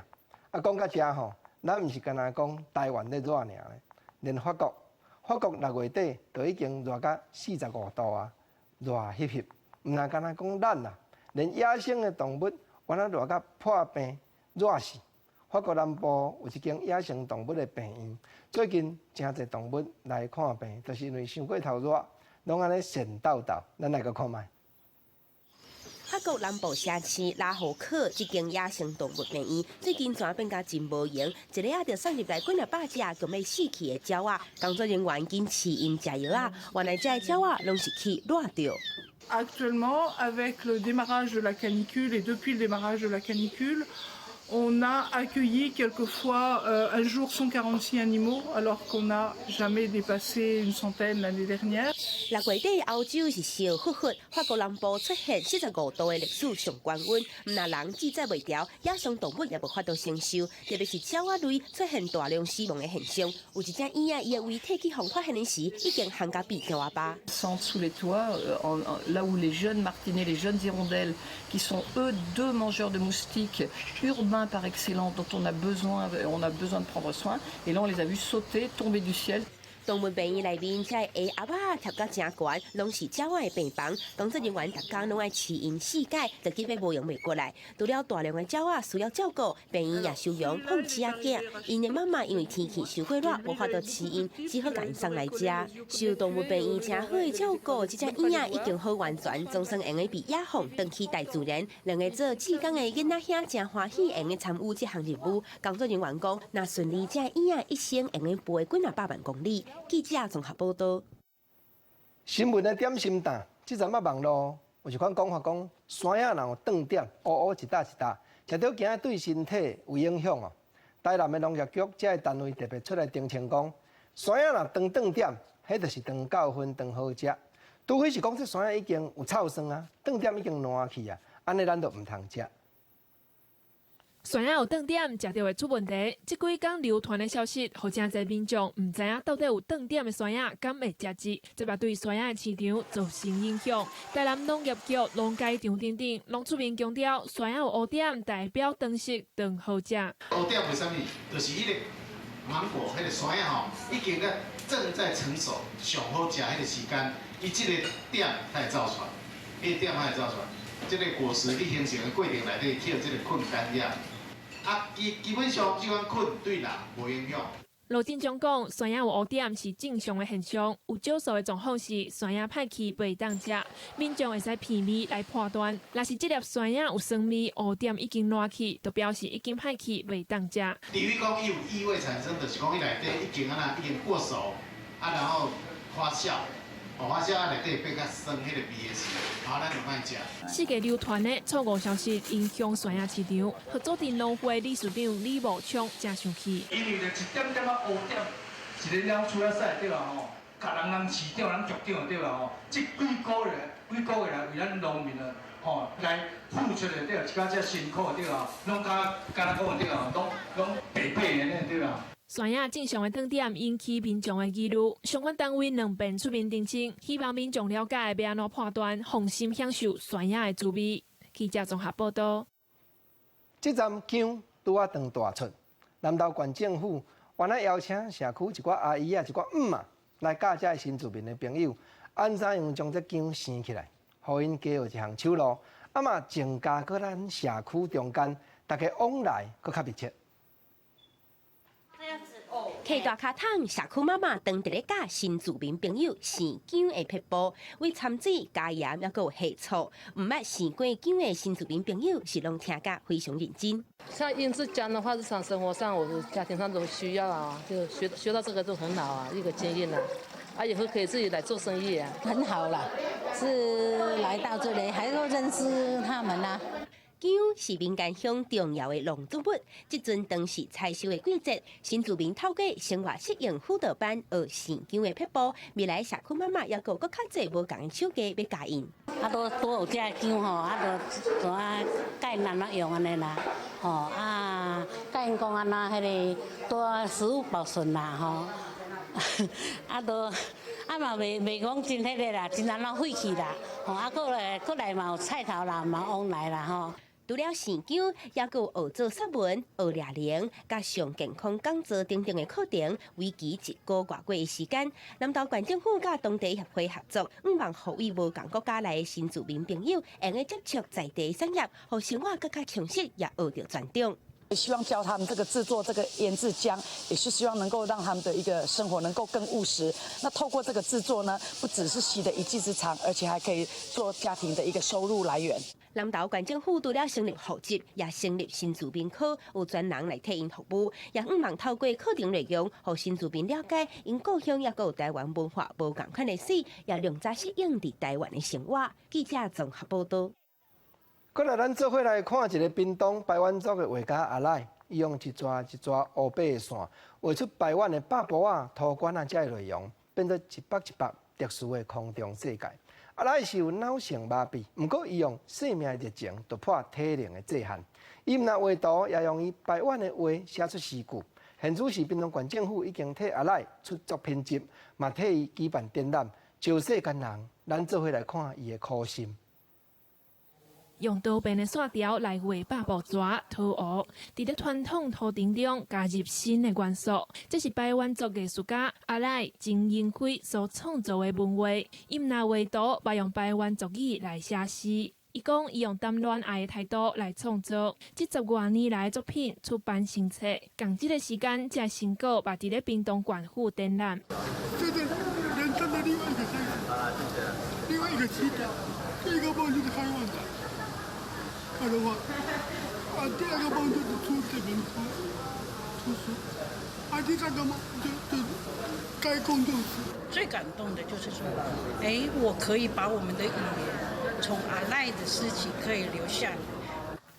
啊，講到遮吼，咱毋是干焦講台灣咧熱爾咧，連法國，法國6月底就已經熱甲45度啊，熱翕翕。毋若干焦講咱啊，連野生的動物，原來熱甲破病熱死。法國南部有一間野生動物的病院，最近誠濟動物來看病，就是因為傷過頭熱，攏按呢顫抖抖。咱來閣看覓。法國南部城市拉荷克這間野生動物病院最近怎變甲真無閒，一下仔就送入來幾若百隻強欲死去的鳥仔，工作人員緊飼𪜶食藥仔，原來這个鳥仔攏是去熱著。 Actuellement, avec le démarrage de la canicule et depuis le démarrage de la canicule, on a accueilli quelquefois un jour 146 animaux, alors qu'on n'a jamais dépassé une centaine l'année dernière. 6月底歐洲是燒煜煜，法國南部出現45度的歷史上高溫，毋但人記載袂牢，野生動物也無法度承受，特別是鳥仔類出現大量死亡的現象。有一隻雁仔，伊的遺體去予發現的時，已經烘甲變蕎仔巴。 Sous les toits, là où les jeunes martinets, les jeunes hirondelles, qui sont eux deux mangeurs de moustiques urbains par excellence, dont on a besoin de prendre soin. Et là, on les a vus sauter, tomber du ciel. 動物病院內面，這下鴨仔貼甲誠懸，攏是鳥仔的病房。工作人員逐工攏愛飼𪜶四擺，就緊欲無閒袂過來。除了大量的鳥仔需要照顧，病院也收容碰瓷仔囝。𪜶的媽媽因為天氣傷過熱，無法度飼𪜶，只好共𪜶送來遮。受動物病院誠好的照顧，這隻雁仔已經好完全，總算會用被野放，轉去大自然。兩个做志工的囡仔兄誠歡喜，會用參與這項任務。工作人員講，若順利，這雁仔一生會用飛幾若百萬公里。記者綜合報道。新聞的點心檔，這陣仔網路有一款講法講，山仔若有頓點，烏烏一搭一搭，食著驚對身體有影響哦。台南的農業局這个單位特別出來澄清講，山仔若長頓點，彼就是長夠薰長好食。除非是講這山仔已經有臭酸啊，頓點已經爛去啊，按呢咱就毋通食。山仔有頓點，食著會出問題。這幾工流傳的消息，予誠濟民眾毋知影到底有頓點的山仔敢會食得，這嘛對山仔的市場造成影響。台南農業局農改場等等，攏出面強調，山仔有烏點代表長熟長好食。烏點為啥物？就是彼個芒果，彼個山仔吼，已經咧正在成熟，上好食彼個時間，伊這個點才會走出來，彼個點才會走出來。這個果實佇形成的過程內底，去予這個菌感染。啊，基基本上這款菌對人無影響。羅振中講，山仔有烏點是正常的現象，有少數的狀況是山仔歹去袂當食，民眾會使聞味來判斷。若是這粒山仔有酸味，烏點已經爛去，就表示已經歹去袂當食。除非講伊有異味產生，就是講伊內底已經按怎已經過熟，啊，然後發酵，哦，啊，這內底變較酸，彼個味的時，啊，咱就莫食。世界流傳的錯誤消息影響萱仔市場，合作鎮農會理事長李無昌誠生氣。因為咧一點點仔烏點，一个鳥鼠仔屎對啊吼，共人人市長、人局長對啊吼，這幾個月、幾個月來為咱農民啊吼來付出的對啊，一寡這辛苦對啊，攏敢敢若講對啊，攏攏白白的呢對啊。萱仔正常的頓點引起民眾的疑慮，相關單位兩遍出面澄清，希望民眾了解欲按怎判斷，放心享受萱仔的滋味。記者綜合報道。這站薑拄仔當大出，南投縣政府原來邀請社區一寡阿姨啊、一寡姆仔來教這新住民的朋友，按怎樣將這薑生起來，予𪜶加學一項手路，啊嘛增加閣咱社區中間大家往來閣較密切。提大跤桶，社區媽媽當佇咧教新住民朋友生薑的撇步，為摻水加鹽，猶閣有下醋。毋捌生過薑的新住民朋友是攏聽甲非常認真。像醃製薑的話，日常生活上，我的家庭上都需要啊，就學學到這個就很好啊，一個經驗啦。啊，以後可以自己來做生意啊，很好啦，是來到這裡還會認識他們啦。薑是民間鄉重要的農作物，這陣當是採收的季節，新住民透過生活適應輔導班學生薑的撇步，未來社區媽媽猶閣有閣較濟無仝的手藝欲教𪜶。啊，都拄有這薑吼，啊，都怎啊教𪜶按怎用按呢啦，吼啊，教𪜶講按怎彼个多食物保存啦，吼，啊都啊嘛袂袂講真彼个啦，真按怎廢去啦，吼啊，閣來閣來嘛有菜頭啦，嘛往來啦，吼。除了生薑，猶閣有學做雪文、學掠龍、佮上健康講座等等的課程，為期一個外月的時間。南投縣政府佮當地協會合作，向望予為無仝國家來的新住民朋友，會用接觸在地產業，予生活閣較充實，也學著傳統。希望教他們這個製作這個醃製薑，也是希望能夠讓他們的一個生活能夠更務實。那透過這個製作呢，不只是習得一技之長，而且還可以做家庭的一個收入來源。南投縣政府除了成立戶籍，也成立新住民科，有專人來替𪜶服務，也向望透過課程內容，予新住民了解𪜶故鄉猶閣有台灣文化無仝款的水，也量早適應佇台灣的生活。記者綜合報道。過來，咱做伙來看一个屏東排灣族的畫家阿來，伊用一逝一逝烏白的線，畫出排灣的百步仔、塗管仔這个內容，變做一幅一幅特殊的空中世界。阿來是有腦性麻痹，毋過伊用生命的熱情突破體能的制限。伊毋但畫圖，也用伊排灣的話寫出詩句。現此時屏東縣政府已經替阿來出作品集，嘛替伊舉辦展覽，招世間人，咱做伙來看伊的苦心。用多變的線條來畫百步蛇、塗烏，佇咧傳統圖騰中加入新的元素，這是排灣族藝術家阿來曾英輝所創造的文畫。伊毋但畫圖，嘛用排灣族語來寫詩。伊講，伊用談戀愛的態度來創作，這十外年來的作品出版成冊。仝這个時間，這成果嘛佇咧屏東縣府展覽。這是人生的另外一個開始，另外一個起點。第一個夢就是開畫展。開的畫，啊，第二個夢就是出這本書，出書，啊，第三個夢就開工作室。最感動的就是說，哎，我可以把我們的語言從阿賴的事情可以留下來。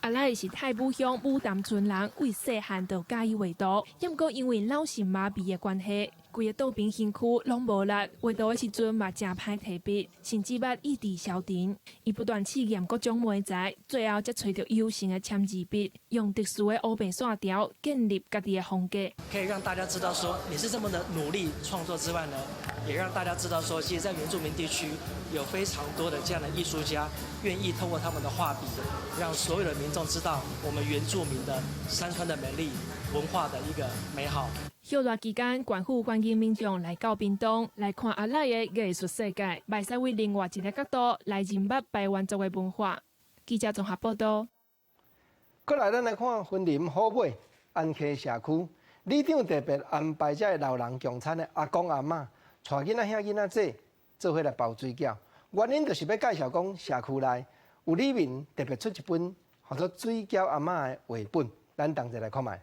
阿賴是太武鄉武潭村人，為細漢就佮意畫圖，毋過因為腦性麻痹的關係，規个倒邊身軀攏無力，畫圖的時陣嘛誠歹提筆，甚至捌意志消沉。伊不斷試驗各種媒材，最後才揣著有形的簽字筆，用特殊的烏白線條建立家己的風格。可以讓大家知道說你是這麼的努力創作之外呢，也讓大家知道說，其實，在原住民地區有非常多的這樣的藝術家，願意透過他們的畫筆，讓所有的民眾知道我們原住民的山川的美麗、文化的一個美好。休熱期間，縣府歡迎民眾來到屏東來看阿來的藝術世界，會使為另外一个角度來認捌排灣族的文化。記者綜合報道。過來，咱來看雲林虎尾安溪社區，里長特別安排這个老人共餐的阿公阿嬤，帶囡仔兄囡仔姊做伙來包水餃。原因就是欲介紹講社區內有里民特別出一本號做《水餃阿嬤》的繪本，咱同齊來看覓。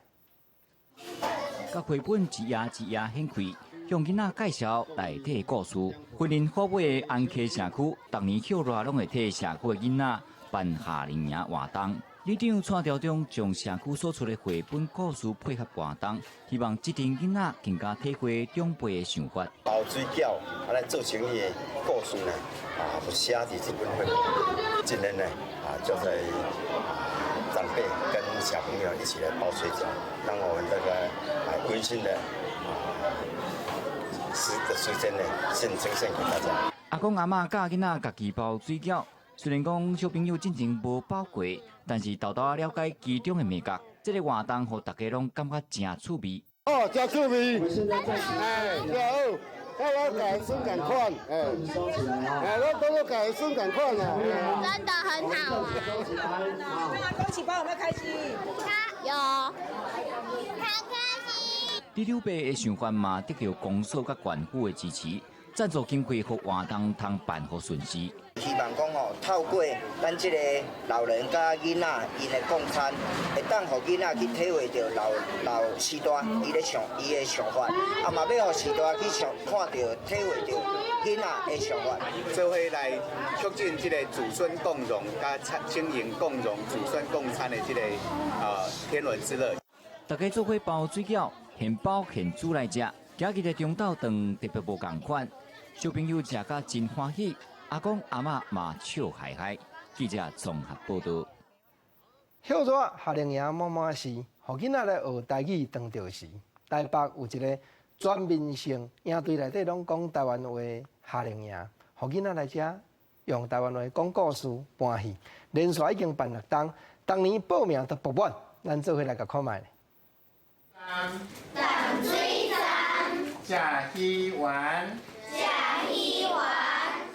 共繪本一頁一頁掀開，鄉向囡仔介紹內底的故事。雲林虎尾的安溪社區，逐年歇熱攏會替社區的囡仔辦夏令營活動。里長蔡朝忠將社區所出的繪本故事配合活動，希望這陣囡仔更加體會長輩的想法。包水餃，啊來做生意的故事呢，啊，就寫佇這本繪本。今天呢，啊，就在長輩跟小朋友一起來包水餃，讓我們這個啊溫馨的啊時間呢，先呈現給大家。阿公阿嬤教囡仔家己包水餃，雖然講小朋友進前無包過，但是沓沓仔了解其中的眉角。這個活動予大家攏感覺誠趣味。哦，誠趣味，哎，誠好，我佮孫仝款，哎，哎，我都佮孫仝款啊。真的很好玩。恭喜包有沒有開心？他有，好開心。里長伯的想法嘛，得著公所佮縣府的支持，贊助經費予活動通辦予順遂。希望講吼，透過咱這個老人佮囡仔𪜶的共餐，會當予囡仔去體會著老老序大伊咧想伊的想法，啊嘛欲予序大去想看著體會著囡仔的想法。做伙來促進這個祖孫共融、佮青銀共融、祖孫共餐的這個天倫之樂。大家做伙包水餃，現包現煮來食。今日的中晝頓特別無仝款，小朋友食甲真歡喜。阿公阿嬤嘛笑嗨嗨。記者綜合報道。歇熱夏令營滿滿是，予囡仔來學台語當著時。台北有一個全民性營隊內底攏講台灣話夏令營，予囡仔來遮用台灣話講故事、搬戲，連續已經辦六冬，逐年報名都爆滿，咱做伙來共看覓。淡水站，食魚丸。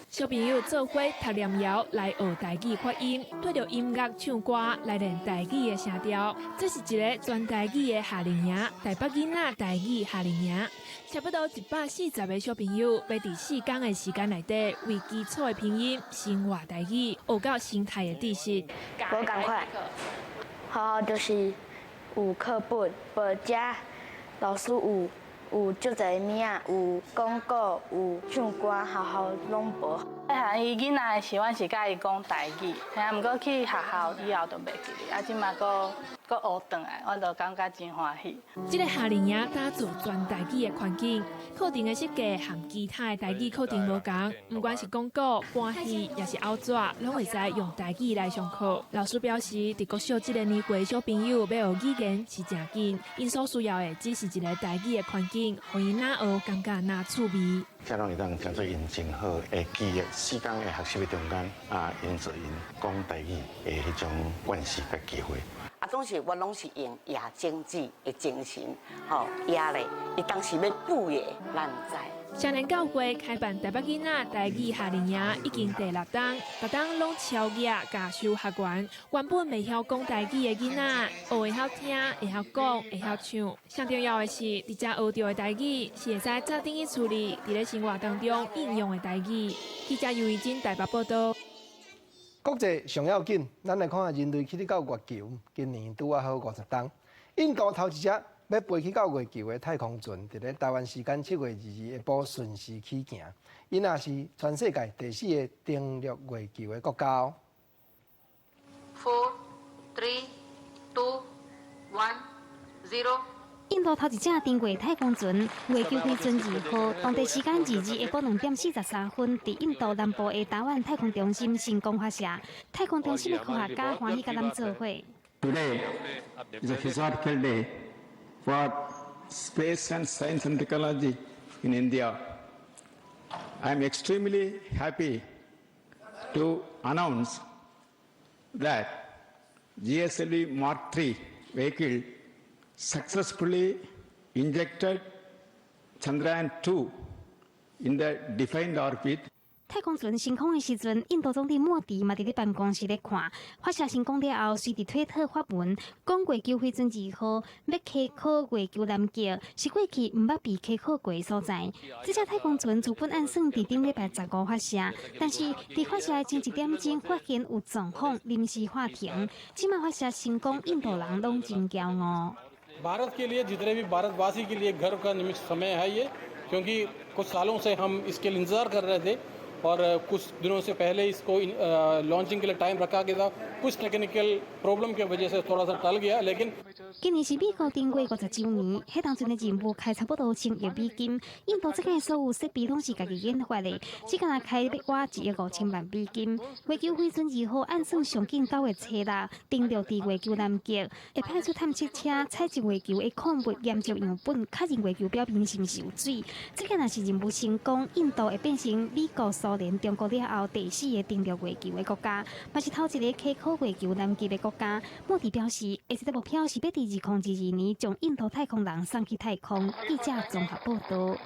小朋友做伙讀念謠來學台語發音，對著音樂唱歌來練台語的聲調。這是一个全台語的夏令營，台北囡仔台語夏令營，差不多140個小朋友，欲佇4工的時間內底，為基礎的拼音、生活台語學到生態的知識。無仝款，學校就是有課本，無遮老師有足濟物仔，有廣告，有唱歌，學校攏無。哎，伊囡仔的時，阮是佮伊講台語，嘿啊，毋過去學校以後就袂記得，啊，這馬閣閣學轉來，阮就感覺真歡喜。這个夏令營打造全台語的環境，課程的設計和其他的台語課程無仝，毋管是講古、搬戲，抑是拗紙，攏會使用台語來上課。老師表示，佇國小這个年歲，小朋友欲學語言是誠緊，𪜶所需要的只是一个台語的環境，予𪜶若學感覺若趣味。這攏會當成做𪜶真好的記憶，4工的學習的中間，啊，𪜶做𪜶講台語的彼種關係佮機會。啊，總是我攏是用野種子的精神，吼，野咧，伊當時欲哺的，咱毋知。双連教會開辦台北囡仔台語夏令營已經第六冬，逐冬攏超額加收學員。原本袂曉講台語的囡仔，學會曉聽，會曉講，會曉唱。上重要的是，佇遮學著的台語是會使早轉去厝裡，佇咧生活當中應用的台語。記者尤怡珍台北報道。國際上要緊，咱來看人類去到月球，今年拄仔好50冬。印度頭一隻欲飛去到月球的太空船，佇咧台灣時間7月22下晡順時起行。𪜶也是全世界第四个登陸月球的國家哦。 Four, three, two, one, zero. 印度頭一隻登月太空船月球飛船2號，當地時間22下晡2點43分，佇印度南部的達萬太空中心成功發射。太空中心的科學家歡喜佮咱做伙。 Today is a historical day for space and science and technology in India. I am extremely happy to announce that GSLV Mark III vehicle successfully injected Chandrayaan 2 in the defined orbit. 太空船升空的時陣，印度總理莫迪嘛佇咧辦公室咧看。發射成功了後，隨佇推特發文，講月球飛船2號欲開考月球南極，是過去毋捌被開考過的所在。這隻太空船原本按算佇頂禮拜15發射，但是佇發射的前一點鐘發現有狀況，臨時喊停。這馬發射成功，印度人攏真驕傲。 भारत के लिए, जितने भी भारतवासी के लिए गर्व का निमिष समय है ये। क्योंकि कुछ सालों से हम इसके लिए इंतज़ार कर रहे थे और कुछ दिनों से पहले इसको लॉन्चिंग के लिए टाइम रखा गया था। कुछ टेक्निकल प्रॉब्लम के वजह से थोड़ा सा टल गया, लेकिन 今年是美國登月50週年，彼當陣的任務開差不多1000億美金。印度這個所有設備攏是家己研發的，只敢若開欲倚1億5千萬美金。月球飛船二號按算上緊9月初六登陸佇月球南極，會派出探測車採集月球的礦物研究樣本，確認月球表面是毋是有水。這個若是任務成功，印度會變成美國、蘇聯、中國了後第四个登陸月球的國家，嘛是頭一个開闢月球南極的國家。莫迪表示，下一个目標是欲佇2022年將印度太空人送去太空。記者綜合報導。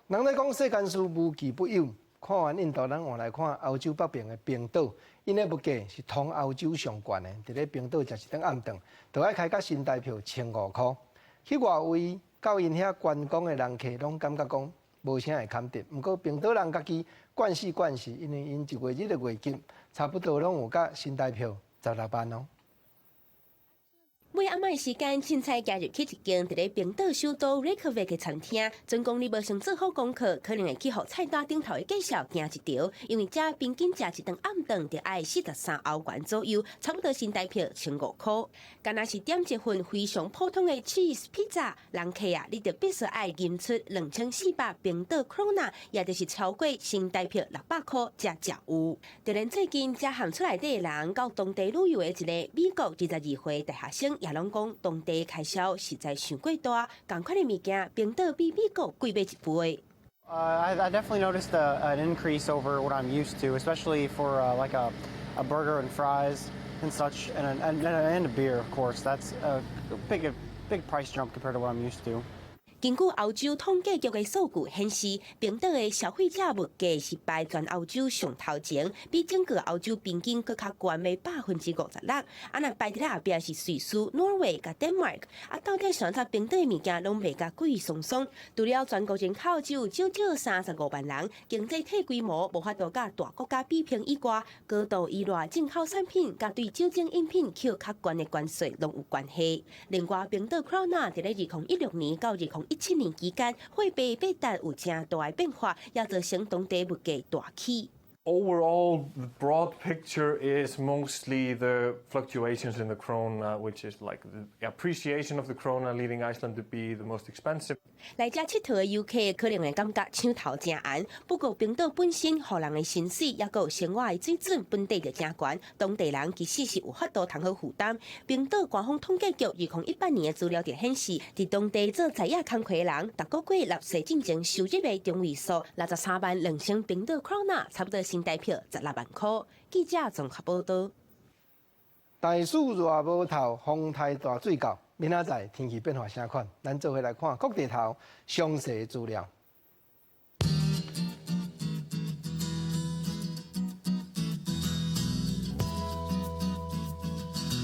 人咧講世間事無奇不有，看完印度，咱換來看歐洲北邊的冰島，𪜶的物價是通歐洲上懸的。佇咧冰島食一頓暗頓，就愛開甲新台票1500箍。去外圍到𪜶遐觀光的人客，攏感覺講無啥會堪得。毋過冰島人家己慣勢慣勢，因為𪜶一月日的月金差不多攏有佮新台票16萬哦。每暗暝時間，凊彩行入去一間佇咧冰島首都雷克維克的餐廳，準講你無先做好功課，可能會去予菜單頂頭的介紹驚一趒，因為遮平均食一頓暗頓就愛43歐元左右，差不多新台票1500箍。敢若是點一份非常普通的 cheese 披薩，人客啊，你就必須愛吟出2400冰島 krona，也就是超過新台票600箍才食有。就連最近才喊出來的人到當地旅遊的一個美國22歲大學生，也攏講當地開銷實在傷過大，仝款的物件，冰島比美國貴欲一倍。 I definitely noticed an increase over what I'm used to, especially for like a burger and fries and such, and a beer, of course. That's a big, big price jump compared to what I'm used to. 根據歐洲統計局的數據顯示，冰島的消費者物價是排全歐洲上頭前，比整個歐洲平均閣較懸的56%。啊，若排佇咧後壁是瑞士、挪威佮丹麥。啊，到底啥物冰島的物件攏賣甲貴鬆鬆？除了全國人口只有少少35萬人，經濟體規模無法度佮大國家比拼以外，高度依賴進口產品，佮對酒精飲品扣較懸的關稅攏有關係。另外，冰島 Krona 佇咧2016年到2017年期間，貨幣幣值有誠大的變化，也造成當地物價大起。 Overall, the broad picture is mostly the fluctuations in the krona, which is like the appreciation of the krona, leading Iceland to be the most expensive. 來遮𨑨迌的遊客可能會感覺搶頭誠絚，不過冰島本身予人的薪水，抑閣有生活的水準本底就誠懸，當地人其實是有法度通好負擔。冰島官方統計局2018年的資料就顯示，佇當地做在業工課的人，逐個月納稅進前收入的中位數632,000冰島 krona，差不多新台票16萬箍。記者綜合報導。大暑熱無透，風颱大水到。明仔載天氣變化啥款？咱做伙來看各地頭詳細資料。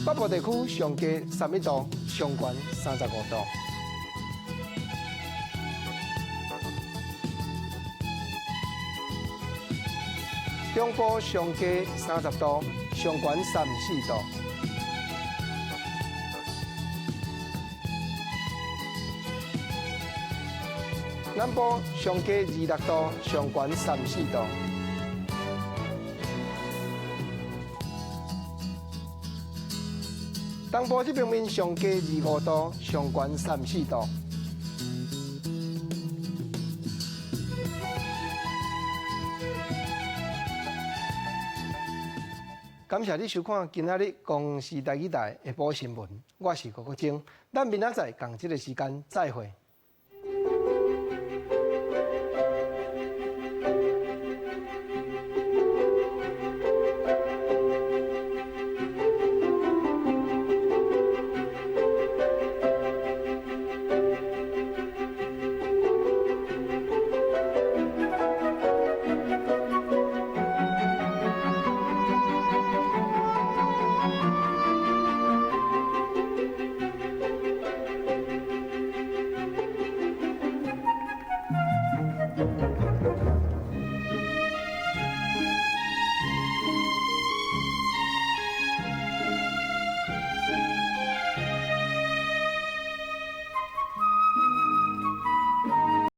北部地區上低11度，上懸35度。中部上低30度，上懸34度。南部上低26度，上懸34度。東部這邊面上低25度，上懸34度。感謝你收看今仔日公視台語台下晡新聞，我是郭國晶，咱明仔載仝這个時間再會。